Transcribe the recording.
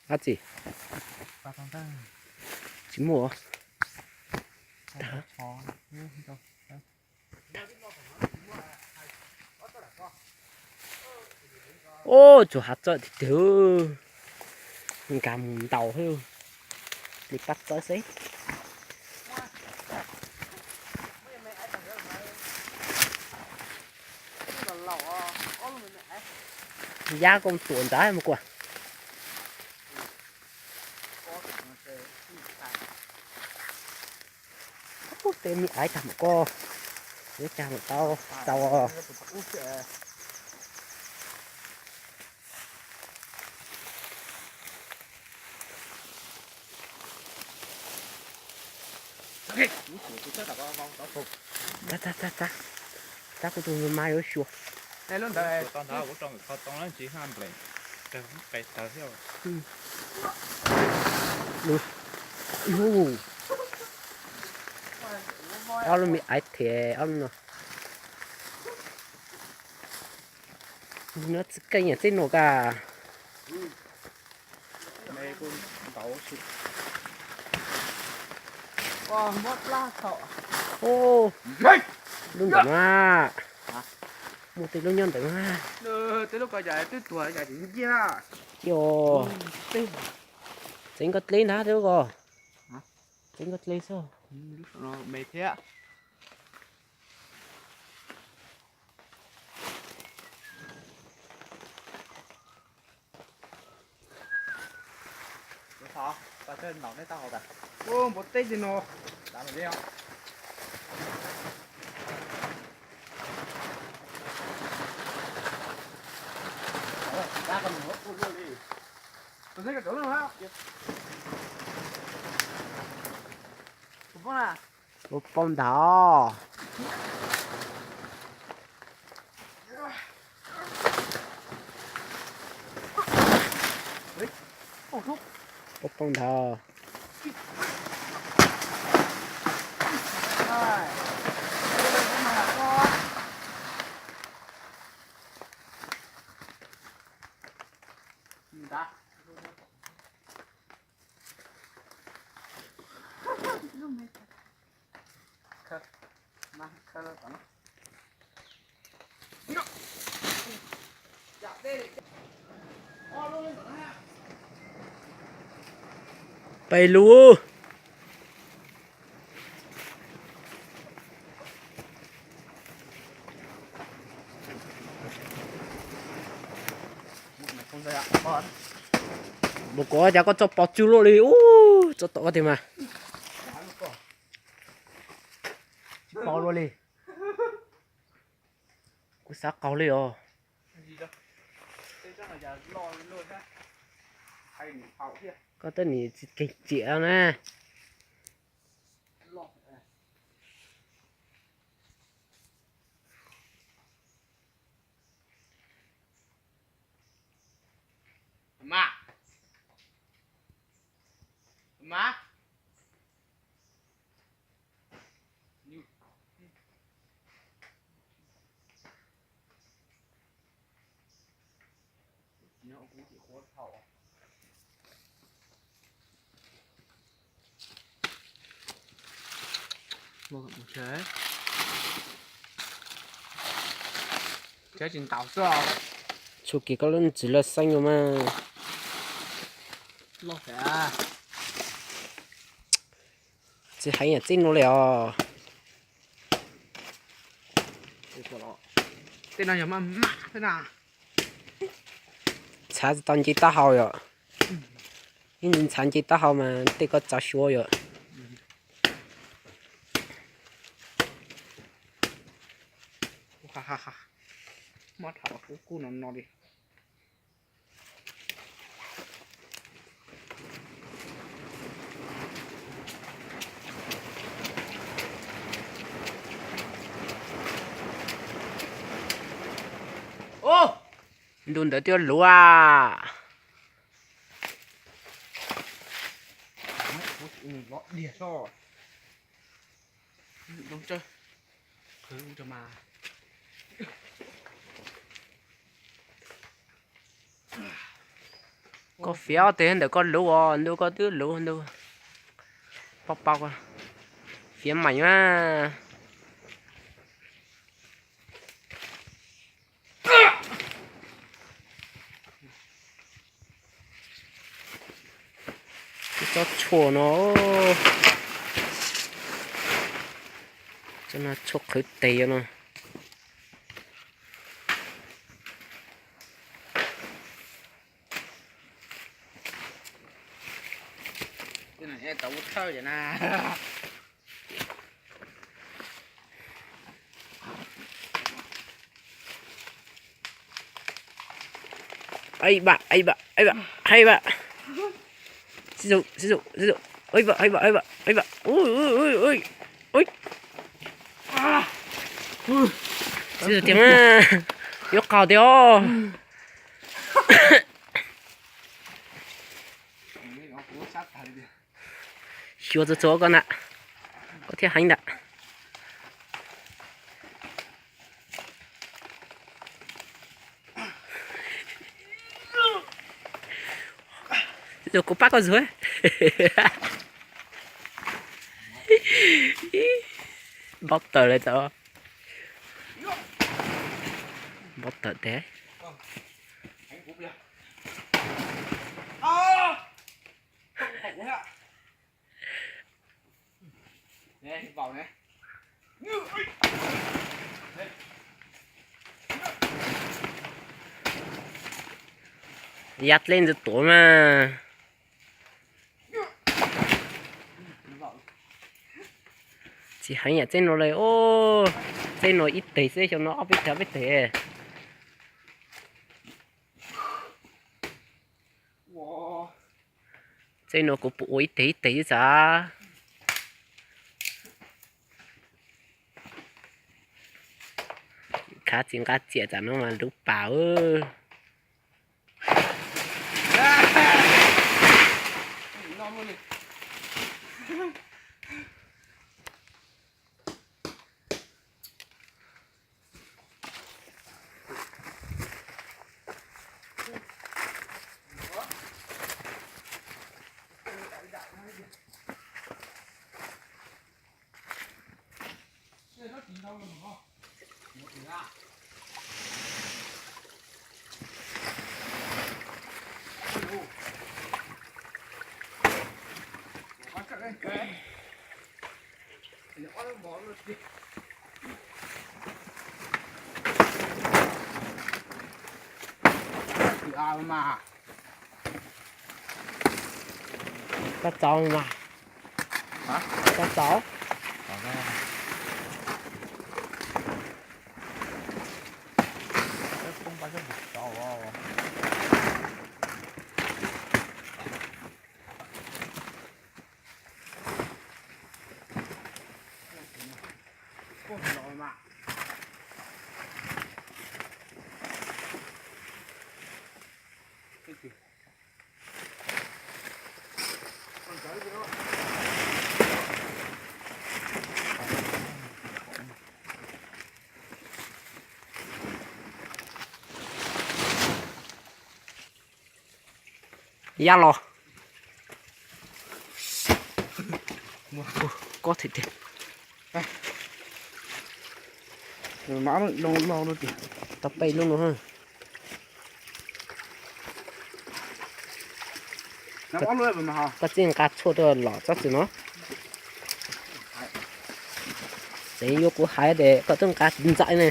Dab tsi? Tsis muaj. Ub, tsuas hav txawb tiag tiag, nkag mus ntaus xwb. Li pab txawb xwb. Yab koj tuam ntawd mus kuas. Ub, tej me aiv tag mam koj, ib tag mam tau tau. Tag tag tag tag, tag kuv tus mas yuav xyuas. Ob lub me aiv thiab ob lub no. Nws txij keej nyiam txij nuav ka. Lub ntawm mas, muaj tej lub nyob ntawm mas. Io, txeev koj dleb ntag lub ko. Txeev koj dleb xwb. Ua poob ntag. Poob poob ntag. Peb lub. Mus kov cas koj tso pov tsawg luaj li ub, tso tom koj tiag mas. Tsis pov luaj li. Kuv xav qaug li os. Koj twb nim tsis keeg ciam na. Tshua kiag koj lub ntxwv laj xeeb no mas. Tsis heev yam txij nuav li os. Ntxhab tsis tau nce taub hau yom. Ib ntsis ntxhab nce taub hau mas tej koj txav suab yom. Mob dhau kuv kub no no li. Ntu ntawd twb luav. Koj fiav ob teg ntawm koj luv os, ntu koj twb luv ntu. Pab pab, fiav meem mas. Tsob tshuaj no, tsob no tshuaj qhwv tes no. Ai ba, ai ba, ai ba, ai ba. Sib zog, sib zog, sib zog. Ai ba, ai ba, ai ba, ai ba. Ui, ui, ui, ui. Sib zog tiag, yuav qaug tiag os. Xyuas txog txog koj na, koj thiaj heev ntag. Kuv pab koj zuag. Npau taws lawm tau. Npau taws tes. Ya dlej ntxwv tuav mas. Tsis heev yam txej no li os. Txej no ib teg xwb, xyoo no ob peb teg, ob peb teg. Txej no kuv pum ua ib teg ib teg xwb xav. Khav tsis nqa txiaj tsam no mas lub pas. Koj txaus mas. Koj txaus. Ya los. Kob thiab tiag. Tau peb lub no. Koj txij nqa tshuaj rau los tsob txwm no. Tseem yuav kuv hais tias koj twb nqa ntxaim ne.